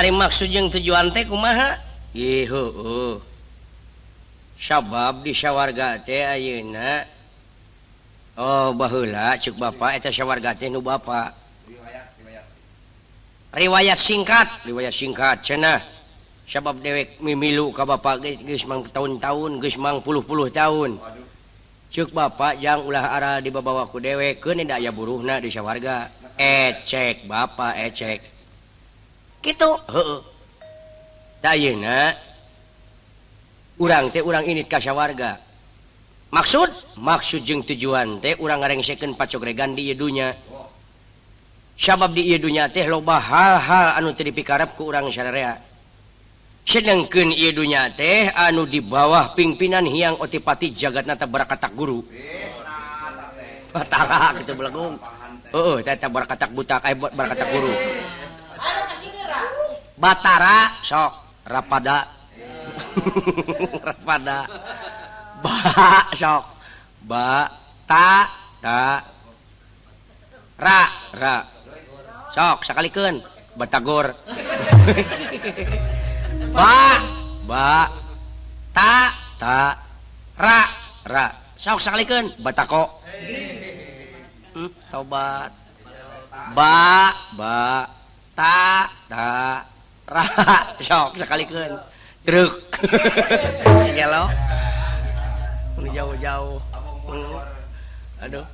Ari maksud jeung tujuan teh kumaha? Ih heueuh. Sabab di sawarga teh ayeuna oh baheula ceuk bapak eta sawarga teh nu bapak. Riwayat singkat cenah. Sabab dewek mimilu ka bapak geus mang tahun-tahun, geus mang puluh-puluh tahun. Ceuk bapak jang ulah ara dibabawa ku dewek keun da aya buruhna di sawarga. Ecek bapak ecek. Kitu heueuh. Tah ayeuna urang teh urang init ka sawarga. Maksud jeung tujuan teh urang ngarengsekeun pacogregan di ieu dunya. Sabab di ieu dunya teh loba hal-hal anu teu dipikarep ku urang sararea. Sedengkeun ieu dunya teh anu di bawah pimpinan Hyang Otipati Jagatnata Barakatak Guru. Batara kitu belegung. Heeh, eta barakatak butak aya barakatak guru. Batara sok rapada. Rapada. Ba sok ba ta ta ra ra sok sakalikeun batagor. Ba ba ta ta ra ra sok sakalikeun batako. Tobat. Ba ba ta ta ra sok sakalikeun truk. Si gelo jauh-jauh. Aduh.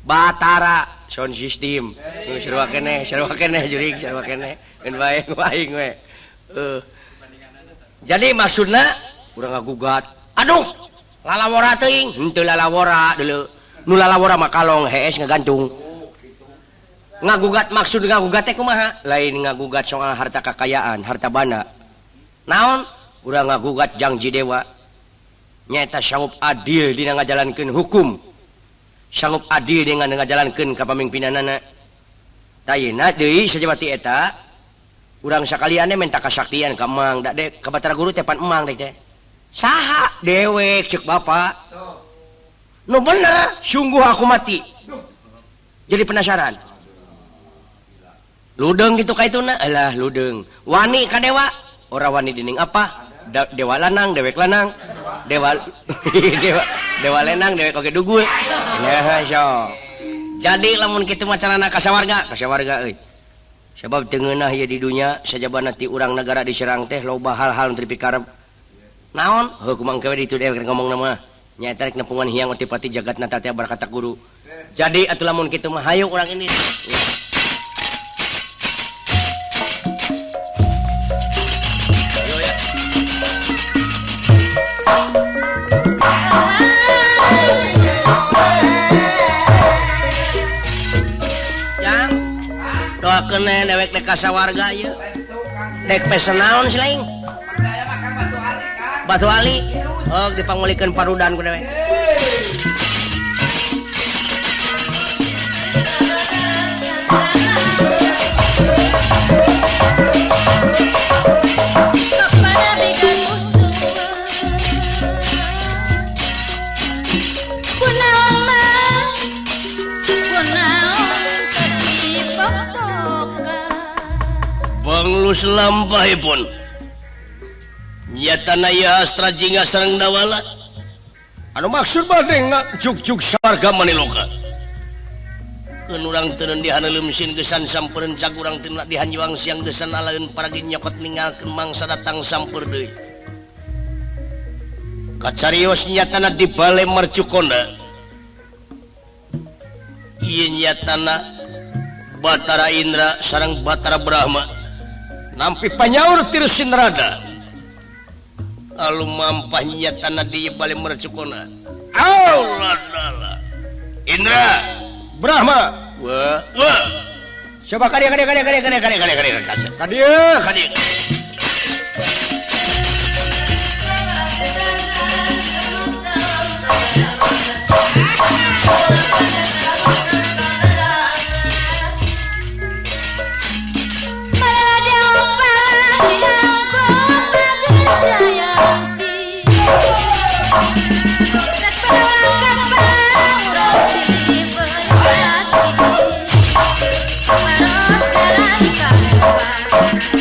Batara sound system. Nu sarua keneh jurig sarua keneh. Keun bae aing we. Jadi maksudna urang ngagugat. Aduh, lalawora teuing, henteu lalawora deuleu. Nu lalawora mah kalong hees ngagantung. Ngagugat maksud ngagugat teh kumaha? Lain ngagugat soal harta kakayaan, harta banda. Naon? Urang ngagugat jangji dewa. Nyaeta sanggup adil dina ngajalankeun hukum. Sanggup adil dengan ngajalankeun kapamimpinanana. Tayina deui sajabati eta urang sakalian teh minta kasaktian ka emang, da de ka Batara Guru teh pan emang teh. Saha dewek ceuk bapak. Nu bener, sungguh aku mati. Jadi penasaran. Ludeng gitu kaituna, alah ludeng. Wani ka dewa, ora wani dening apa? Dewa lanang, dewek lanang. Dewa dewa dewa lenang dewek oge dugul. Nah, so. Jadi lamun kitu mah carana ka sawarga euy. Sabab teu ngeunah ieu di dunya sajabana ti urang negara diserang teh loba hal-hal nu dipikarep. Naon? Heuh kumaha engke we ditu dewek ngomongna mah. Nyaeta rek nepungan Hyang Otipati Jagatnata teh barakatak guru. Jadi atuh lamun kitu mah hayu urang ini. Doakeun dewek dek ka sawarga ieu. Dek pesen naon si laing? Batu Ali. Oh, dipangulikeun parudan ku dewek. Panglus lampahipun nyatana ieu Astra Jingga sareng Dawala anu maksud bade ngajuk-juk sawarga maniloka. Keun urang teu dihaneuleum sin gesan sampeurkeun cag urang teu dihanjuang siang gesan alaeun paragi nyokot ninggalkeun mangsa datang sampeur deui. Kacarios nyatana di bale Marcukonda. Ieu nyatana Batara Indra sareng Batara Brahma nampi panyaur Tirsinrada lalu mampah nyatana di bale Marcukona. Allah Allah Indra Brahma wa wa coba kadieu kadieu kadieu kadieu kadieu kadieu kadieu kadieu kadieu.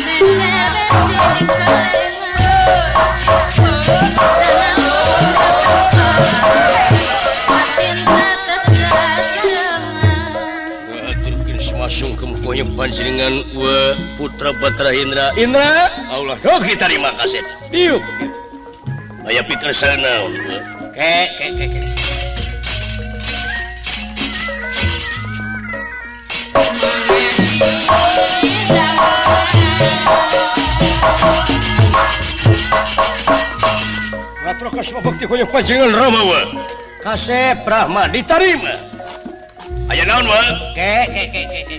Thank you. Panjenengan wa putra Batara Indra. Indra, Allah dok diterima kasih. Diuk. Aya pikir naon wa. Ke ke ke ke. Ngatur kasma bakti hoyong panjenengan Rama wa. Kasep Brahma diterima. Aya naon wa? Ke ke ke ke ke.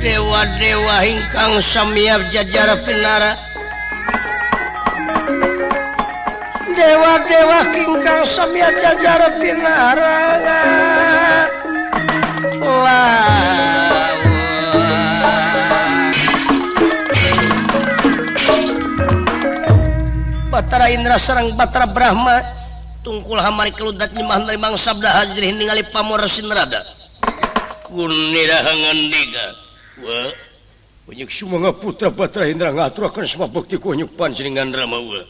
Dewa-dewa ingkang samiap jajara pinara, dewa-dewa ingkang samiap jajara pinara. Wah, Batara Indra sareng Batara Brahma tungkul hamari keludat nyemah nerimang sabda hajrih ningali pamor sinrada. Gunira hangandika Wa Unyuk sumangga putra Batra Indra ngaturakeun semua bukti ku unyuk panjenengan Rama wa.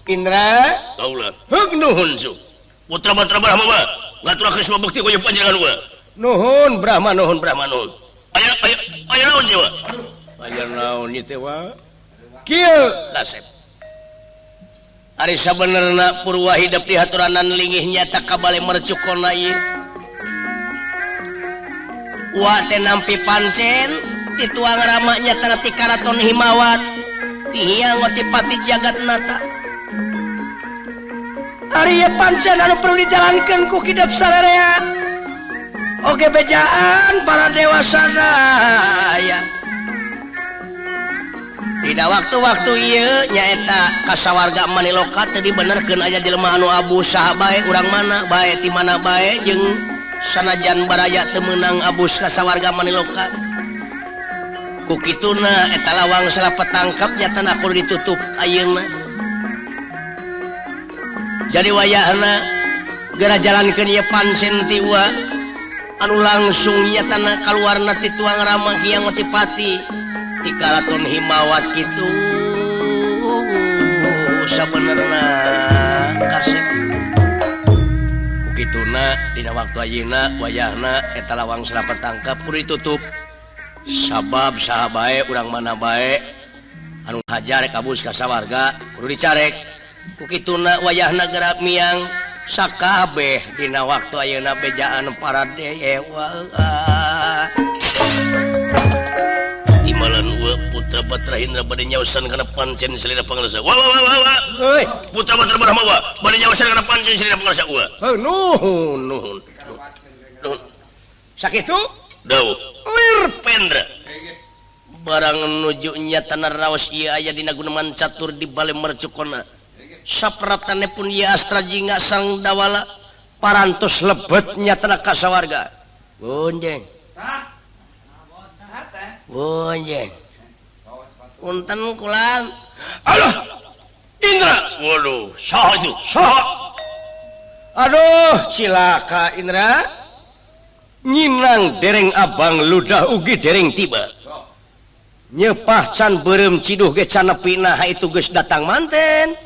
Indra kaula heug nuhun su. Putra Batra Brahma wa ngaturakeun semua bukti ku unyuk panjenengan wa. Nuhun Brahma nuhun Brahma nuhun. Aya aya aya naon ieu wa? Aya naon ieu teh wa? Kieu kasep. Ari sabenerna purwa hidep di haturanan lingih nyata ka bale mercukona ieu. Wa teh nampi pancen dituang ramanya tanah ti karaton Himawat ti Hyang Otipati Jagatnata. Ari ieu pancen anu perlu dijalankeun ku kidep sarerea. Oge bejaan para dewa sadaya. Dina waktu-waktu ieu nyaeta kasawarga Maniloka teu dibenerkeun aya jelema anu abus saha bae urang mana bae ti mana bae jeung sanajan baraya teu meunang abus kasawarga Maniloka. Ku kituna eta lawang salah petangkap nyatana kudu ditutup ayeuna. Jadi wayahna geura jalankeun ieu pancen ti Wa anu langsung nyatana kaluarna ti tuang Rama Hyang Otipati ti karaton Himawat kitu sabenerna kasep. Ku kituna dina waktu ayeuna wayahna eta lawang salah petangkap kudu ditutup. Sabab saha bae urang mana bae anu hajar kabus ka sawarga kudu dicarek. Ku kituna wayahna geura miang sakabeh dina waktu ayeuna bejaan para dewa. Timalan wa putra Batra Indra bade nyaosan kana pancen salira pangrasa. Wa wa wa wa. Heuy, putra Batra Brahma wa bade nyaosan kana pancen salira pangrasa wa. Heuh, nuhun nuhun. Nuhun. Sakitu? Dawuh. Lir Pendra. Barang nuju nyatana raos ieu aya dina guneman catur di bale mercukona. Sapratane pun ieu astra jingga sang dawala parantos lebet nyatana kasawarga. Bonjeng. Bonjeng. Punten kula. Aduh. Indra. Waduh, saha itu? Saha? Aduh, cilaka Indra. Nyinang dereng abang ludah ugi dereng tiba. Nyepah can beureum ciduh ge can nepi naha itu geus datang manten.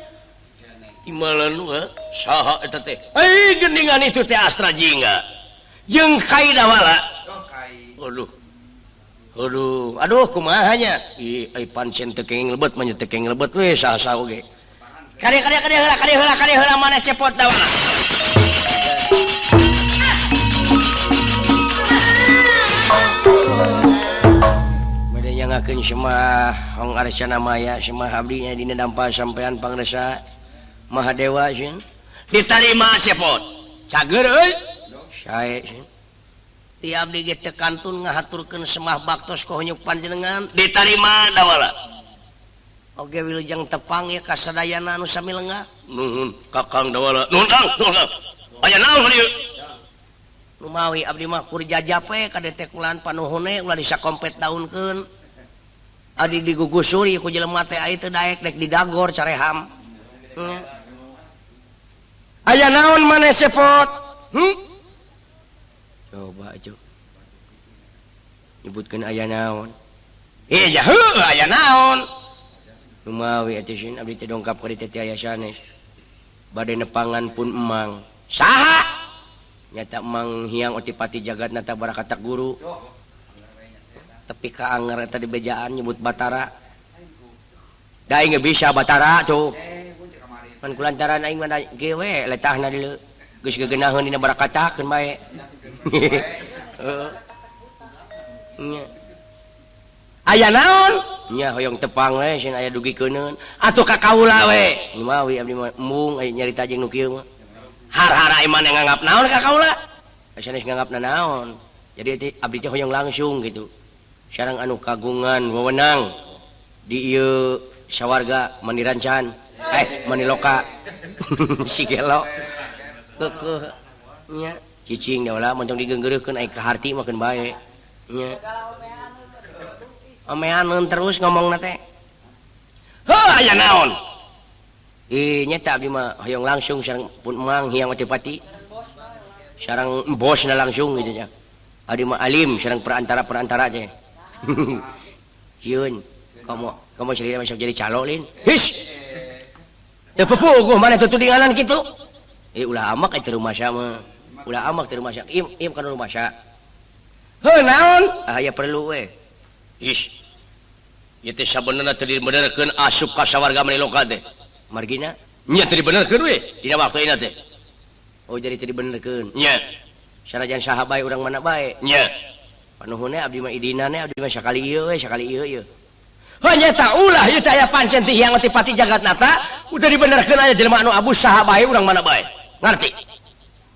Timalan wa saha eta teh? Ai geuningan itu teh astra jingga. Jeung kai dawala. Aduh. Aduh, aduh kumaha nya? Ih, ai pancen teu kenging lebet mah teu kenging lebet we saha-saha oge. Kade kade kade heula kade heula kade heula mana cepot dawala. Ngakeun semah Hong Arcana Maya semah abdi nya dina dampa sampean pangresa Mahadewa sieun ditarima sepot cager euy sae sieun ti abdi ge teu kantun ngahaturkeun semah baktos ka hunyuk panjenengan ditarima dawala oge wilujeng tepang ieu ka sadayana anu sami lengah nuhun kakang dawala nuhun kang nuhun kang aya naon ka dieu lumawi abdi mah kur jajape ka detekulan panuhune ulah disakompet daunkeun adi digugusuri ku jelema teh ai teu daek dek didagor careham. Aya naon maneh sepot? Coba aja. Nyebutkeun aya naon. Ih heuh aya naon. Lumawi atuh sieun abdi teh dongkap ka dieu teh aya sanes. Bade nepangan pun emang. Saha? Nyata emang Hyang Otipati Jagatnata Barakatak Guru. Tapi ka anger eta di bejaan nyebut Batara. Da aing bisa Batara tuh. Pan kulantaran aing mah ge we letahna dieu. Geus gegenaheun dina barakatakeun bae. Heeh. Nya. Aya naon? Nya hoyong tepang we sieun aya dugikeunneun. Atuh ka kaula we. Mawi abdi mah embung aya nyarita jeung nu kieu mah. Har-har ai maneh nganggap naon ka kaula? Sanes nganggapna naon. Jadi abdi teh hoyong langsung gitu. Sareng anu kagungan wewenang di ieu sawarga Manirancan Maniloka si gelo kekeuh nya cicing da ulah montong digeunggeureuhkeun ai ka harti mah keun bae nya omeaneun terus ngomongna teh heuh aya naon ih nya teh abdi mah hoyong langsung sareng pun Mang Hyang Otipati sareng bosna langsung gitu nya abdi mah alim sareng perantara-perantara teh. Sieun komo komo salila masuk jadi calo lin. His. Teu pupuguh mana tutudinganan kitu. Eh ulah amak eta rumasa mah. Ulah amak teu rumasa. Im im kana rumasa. Heuh naon? Ah aya perlu we. His. Ieu teh sabenerna teu dibenerkeun asup ka sawarga maniloka teh. Margina nya teu dibenerkeun we dina waktu ayeuna teh. Oh jadi teu dibenerkeun. Nya. Sanajan saha bae urang mana bae. Nya. Panuhunna abdi mah idinane abdi mah sakali ieu we, sakali ieu ieu. Heuh nya ulah ieu teh aya pancen ti Hyang Otipati Jagatnata, udah dibenerkeun aya jelema anu abus saha bae urang mana bae. Ngarti?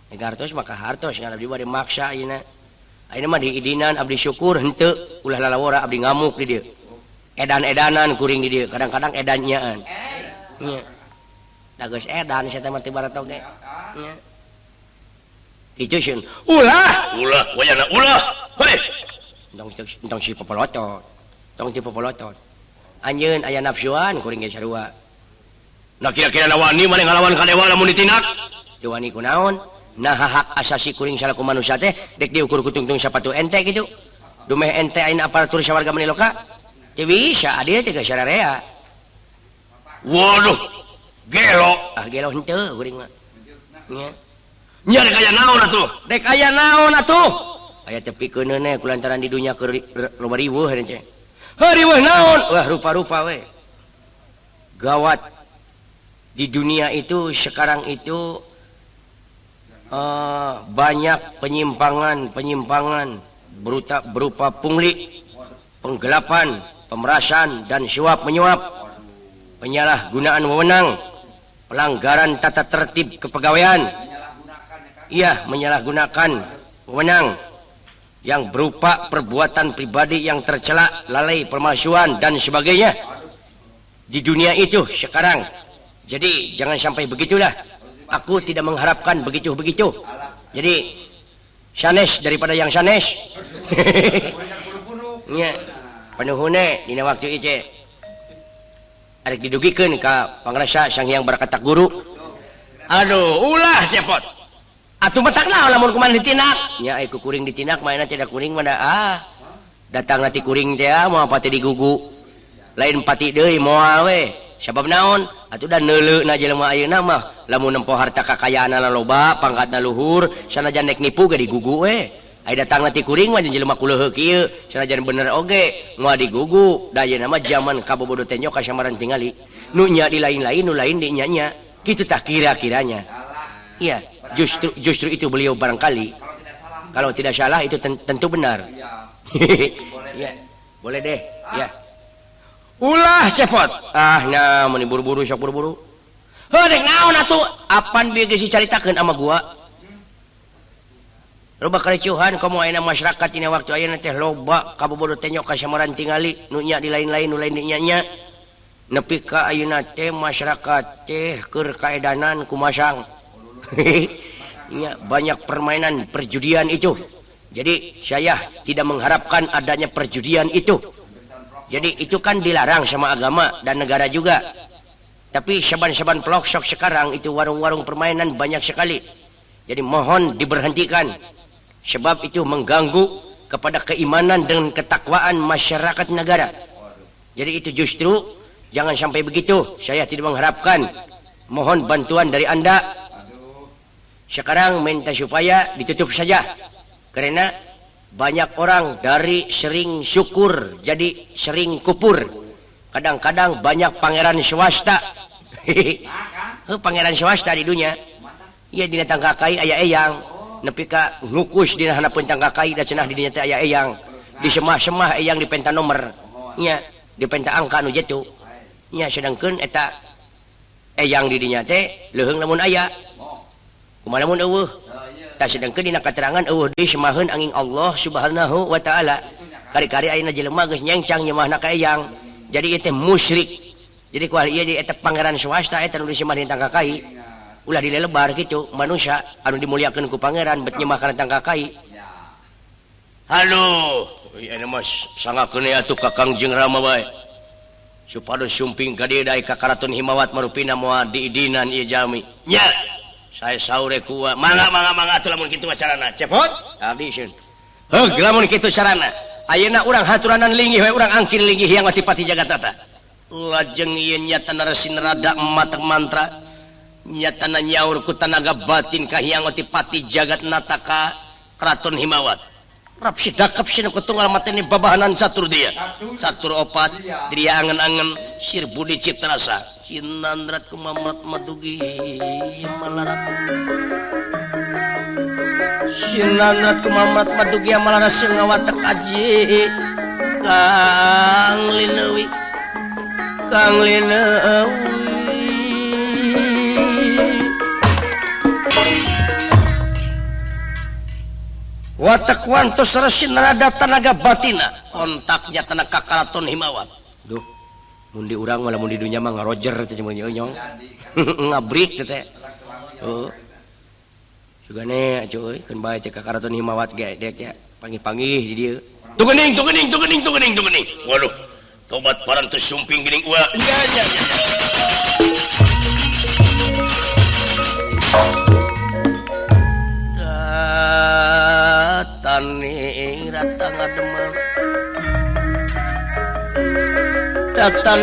Nek hartos maka hartos ngan abdi bade maksa ayeuna. Ayeuna mah diidinan abdi syukur henteu ulah lalawora abdi ngamuk di dieu. Edan-edanan kuring di dieu, kadang-kadang edan nyaan. Nya. Da geus edan sia teh mah teu barat oge. Nya. Kitu sieun. Ulah, ulah wayana ulah. Hei. Entong entong si popolotot. Tong si popolotot. Anjeun aya nafsuan kuring ge sarua. Nah kira-kira wani maneh ngalawan ka dewa lamun ditindak? Teu wani kunaon? Nah hak asasi kuring salaku manusia teh dek diukur ku tungtung sapatu ente kitu. Dumeh ente ayeuna aparatur sawarga maniloka? Teu bisa adil teh geus sararea. Waduh, gelo. Ah gelo henteu kuring mah. Nya. Nya dek aya naon atuh? Dek aya naon atuh? Aya tepikeun we kulantaran di dunya keur loba riweuh teh. Heuh riweuh naon? Wah rupa-rupa we. Gawat. Di dunia itu sekarang itu banyak penyimpangan-penyimpangan berupa pungli, penggelapan, pemerasan dan suap menyuap, penyalahgunaan wewenang, pelanggaran tata tertib kepegawaian. Iya, menyalahgunakan wewenang yang berupa perbuatan pribadi yang tercela, lalai, pemalsuan dan sebagainya. Di dunia itu sekarang. Jadi jangan sampai begitulah. Aku tidak mengharapkan begitu-begitu. Jadi sanes daripada yang sanes. Nya, panuhune dina waktu ieu arek didugikeun ka pangrasa Sang Hyang Barakatak Guru. Aduh, ulah cepot. Atuh matak naon lamun kumaha ditindak? Nya ai ku kuring ditindak mah ayeuna tidak kuring mah ah. Datang nanti kuring teh moal pati digugu. Lain pati deui moal we. Sabab naon? Atuh da neuleuna jelema ayeuna mah lamun nempo harta kakayaanna loba, pangkatna luhur, sanajan nek nipu ge digugu we. Ai datang nanti kuring mah jeung jelema kuleuheuk kieu, sanajan bener oge moal digugu. Da ayeuna mah jaman kabobodo teh nyok kasamaran tingali. Nu nya di lain-lain, nu lain di nya-nya. Kitu tah kira-kiranya. Iya, justru itu beliau barangkali. Kalau tidak salah itu tentu benar. Ya, boleh deh, ya. Ulah cepot. Ah, nah mun buru-buru sok buru-buru. Heuh dek naon atuh? Apan bieu geus dicaritakeun sama gua? Loba karicuhan komo ayeuna masyarakat dina waktu ayeuna teh loba kabobodo teh nyok kasamaran tingali nu nya di lain-lain nu lain di nya-nya. Nepi ka ayeuna teh masyarakat teh keur kaedanan kumasang. Ya, banyak permainan perjudian itu. Jadi saya tidak mengharapkan adanya perjudian itu. Jadi itu kan dilarang sama agama dan negara juga. Tapi saban-saban pelosok sekarang itu warung-warung permainan banyak sekali. Jadi mohon diberhentikan. Sebab itu mengganggu kepada keimanan dan ketakwaan masyarakat negara. Jadi itu justru jangan sampai begitu. Saya tidak mengharapkan. Mohon bantuan dari Anda. Sekarang minta supaya ditutup saja. Karena banyak orang dari sering syukur jadi sering kupur. Kadang-kadang banyak pangeran swasta. Pangeran swasta di dunia. Iya dina tangkakai aya eyang. Nepi ka ngukus dina handapeun tangkakai da cenah di dinya teh aya eyang. Disemah-semah eyang dipenta nomor. Nya, dipenta angka nu jetu. Nya sedangkeun eta eyang di dinya teh leuheung lamun aya. Kumaha lamun eueuh? Tah sedangkeun dina katerangan eueuh deui semaheun angin Allah Subhanahu wa taala. Kari-kari ayeuna jelema geus nyengcang nyemahna ka eyang. Jadi ieu teh musyrik. Jadi ku ahli ieu eta pangeran swasta eta nu disemah dina tangkakai. Ulah dilelebar kitu manusia anu dimuliakeun ku pangeran bet nyemah kana tangkakai. Halo, ieu mah sangakeun atuh ka Kangjeng Rama bae. Supados sumping ka dieu dae ka Karaton Himawat marupina moal diidinan ieu jalmi. Nya. Saya saure kuat. Mangga mangga mangga atuh lamun kitu mah carana. Cepot. Abdi sieun. Heuh lamun kitu carana. Ayeuna urang haturanan linggih we urang angkir linggih Hyang Otipati Jagatnata. Lajeng ieu nyatana Resi Narada matek mantra nyatana nyaur ku tanaga batin ka Hyang Otipati Jagatnata ka Keraton Himawat. Rap sidakap sina kutunggal mateni babahanan catur dia. Catur opat dria angen-angen sir budi cipta rasa. Cinandrat kumamrat madugi malarat. Sinandrat kumamrat madugi malarat singawatek aji Kang Linewi Kang Linewi. Watak wantos Resi Narada tanaga batina kontaknya tenaga Karaton Himawat. Duh, mun di urang malah mun di dunya mah ngarojer teh mun nyong. Ngabrik teh. Heeh. Sugane cuy, keun bae teh ka Karaton Himawat ge dek nya panggih-panggih di dieu. Tuh geuning, tuh geuning, tuh geuning, tuh geuning, tuh geuning. Waduh, tobat parantos sumping geuning uwa. Nya nya nya. Datang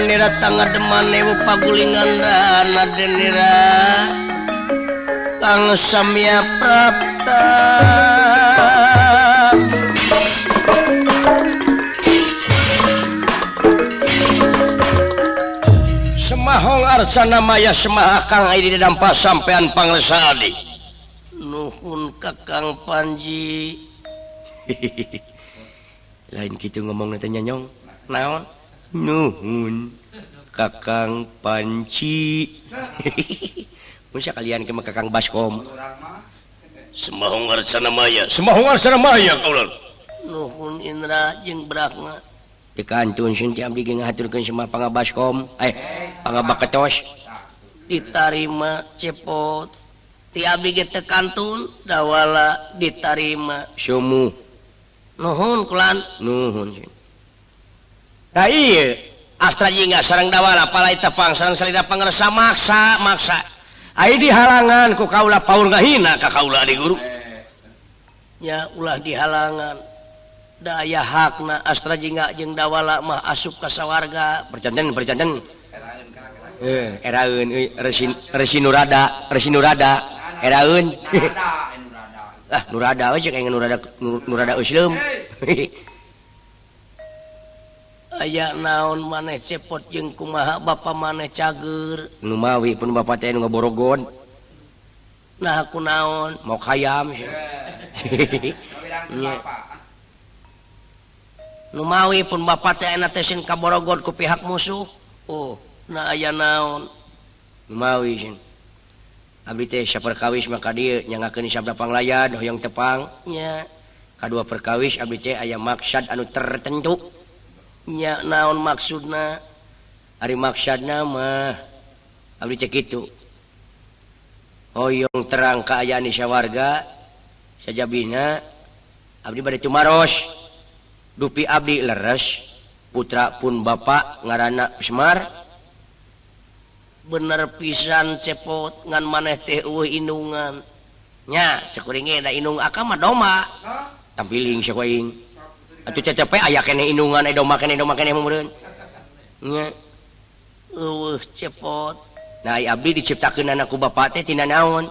nira tanga deman ewu pagulingan dana denira Kang Samya Prapta. Semahong arsana maya semaha kang aya di dampa sampean panglesa adi. Nuhun Kakang Panji. Lain kitu ngomong teh nyong. Naon? Nuhun Kakang Panci. Mun sakalian ke Kakang Baskom. Semahong arsana maya, semahong arsana maya kaulan. Nuhun Indra jeung Brahma. Teu kantun sun ti abdi ge ngahaturkeun semah pangabaskom, pangabaketos. Ditarima cepot. Ti abdi ge teu kantun dawala ditarima. Sumuh. Nuhun kulan. Nuhun. Tah ieu Astra Jingga sareng dawala palai tepang sareng salida pangersa maksa maksa. Ai dihalangan ku kaula paur ngahina ka kaula adi guru. Nya ulah dihalangan. Da aya hakna Astra Jingga jeung dawala mah asup ka sawarga. Perjanten perjanten. Eraeun euy Resi Nurada, Resi Nurada, eraeun. Ah Nurada we cek aing Nurada Nurada Usleum. Aya naon maneh cepot jeung kumaha bapa maneh cager. Numawi pun bapa teh nu ngaborogon. Nah ku naon mau hayam. Numawi pun bapa teh ayeuna teh sieun kaborogon ku pihak musuh. Oh, nah aya naon. Numawi sieun. Abdi teh saperkawis mah ka dieu nyangakeun sabda panglayan hoyong tepang nya. Kadua perkawis abdi teh aya maksad anu tertentu. Nya naon maksudna? Ari maksudna mah abdi teh kitu. Hoyong terang kaayaan di sawarga sajabina abdi bade tumaros. Dupi abdi leres putra pun bapak ngaranna Semar. Bener pisan cepot ngan maneh teh eueuh indungan. Nya cek kuring ge da indung akang mah domba. Tampiling sia ku aing. Atuh tetep aya keneh indungan eh domba keneh meureun. Nya eueuh cepot. Nah abdi diciptakeun ku bapa teh tina naon?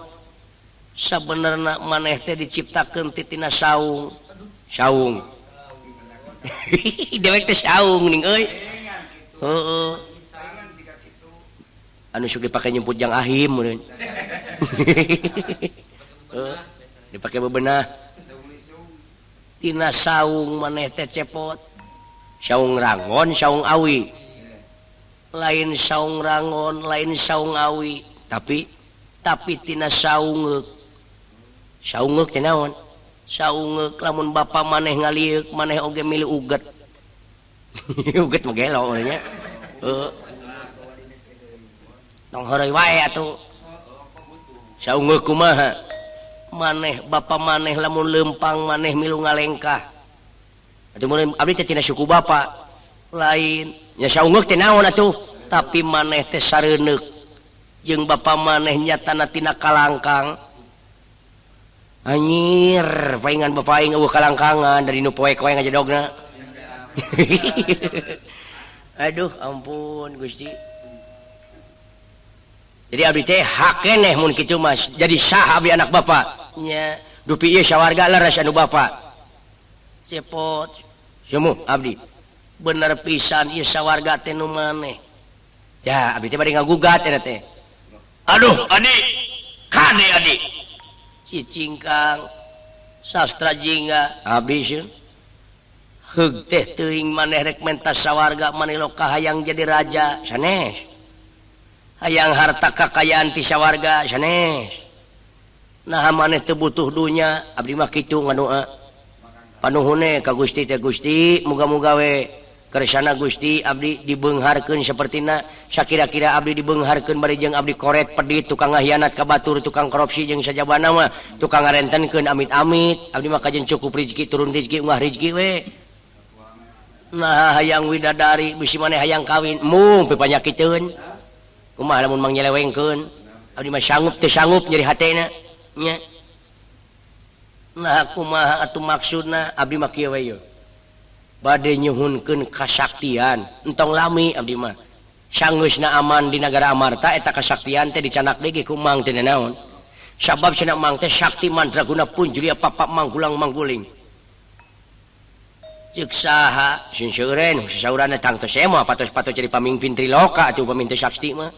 Sabenerna maneh teh diciptakeun ti tina saung. Saung. Dewek teh saung ning euy. Heeh. Anu sok dipake nyumput jang ahim meureun. Heeh. Dipake bebenah. Tina saung maneh teh cepot. Saung rangon, saung awi. Lain saung rangon, lain saung awi, tapi tina saungeuk. Saungeuk teh naon? Saungeuk lamun bapa maneh ngalieuk, maneh oge milu uget. Uget mah gelo nya. Heeh. Tong heureuy wae atuh. Saungeuk kumaha? Maneh bapa maneh lamun leumpang maneh milu ngalengkah. Atuh mun abdi teh tina suku bapa. Lain nya saungeuk teh naon atuh? Tapi maneh teh sareuneuk jeung bapa maneh nyatana tina kalangkang. Anjir, paingan bapa aing eueuh kalangkangan dari nu poek wae ngajedogna. Aduh ampun Gusti. Jadi abdi teh hak keneh mun kitu mas. Jadi sah abdi anak bapak. Nya dupi ieu sawarga leres anu bapak. Cepot. Sumuh abdi. Bener pisan ieu sawarga teh nu maneh. Ya abdi teh bade ngagugat eta teh. Aduh adi. Kade adi. Cicing Kang Sastra Jingga abdi sieun. Heug teh teuing maneh rek menta sawarga maneh loka hayang jadi raja sanes. Hayang harta kakayaan ti sawarga sanes. Nah maneh teu butuh dunya abdi mah kitu ngadoa. Panuhune ka Gusti teh Gusti muga-muga we kersana Gusti abdi dibeungharkeun sapertina sakira-kira abdi dibeungharkeun bari jeung abdi koret pedit tukang ngahianat ka batur tukang korupsi jeung sajabana mah tukang ngarentenkeun amit-amit abdi mah kajen cukup rezeki turun rezeki ungah rezeki we. Nah hayang widadari bisi maneh hayang kawin mung pipanyakiteun kumaha lamun mang nyelewengkeun abdi mah sanggup teu sanggup nyeri hatena nya. Nah kumaha atuh maksudna abdi mah kieu we yeuh bade nyuhunkeun kasaktian entong lami abdi mah sanggeusna aman di nagara Amarta eta kasaktian teh dicanak deui ku mang teh naon sabab cenah mang teh sakti mandraguna punjuria papak manggulang mangguling ceuk saha sinseureun sasaurana tangtos mah patos-patos jadi pamimpin triloka atuh pamimpin sakti mah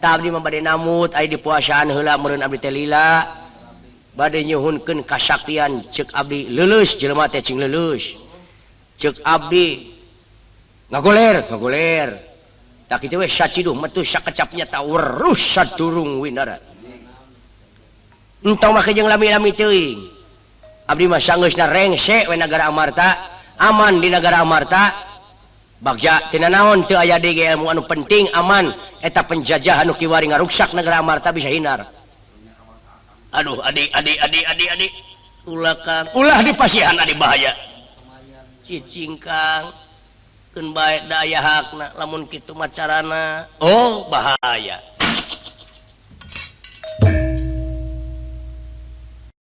tah abdi mah bade namut aya di puasaan heula meureun abdi teh lila bade nyuhunkeun kasaktian ceuk abdi leuleus jelema teh cing leuleus ceuk abdi ngagoler ngagoler tak kitu we saciduh metu sakecapnya ta weruh sadurung winara entong make jeung lami-lami teuing abdi mah sanggeusna rengse we nagara Amarta aman di nagara Amarta bagja tina naon teu aya deui ilmu anu penting aman eta penjajah anu kiwari ngaruksak nagara Amarta bisa hinar. Aduh adik adik adik adik adik ulah Kang ulah dipasihan adik bahaya cicing Kang keun bae da aya hakna lamun kitu mah carana oh bahaya.